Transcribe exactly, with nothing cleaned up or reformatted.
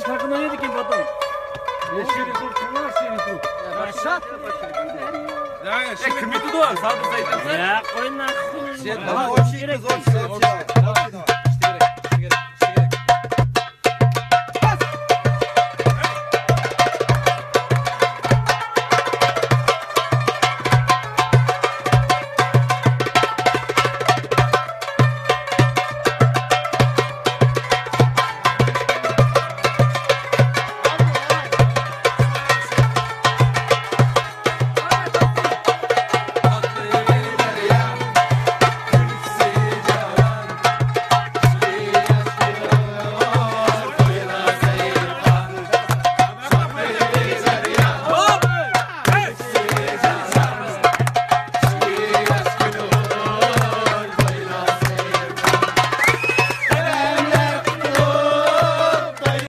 تاقىنايدىكەن باتاي. يا، شېرىن تۇر، شېرىن تۇر. راشاد. يا، يا، شېرىن. كىم يۇتىدۇ؟ سادىر سەيدىن. يا، قويۇڭلار.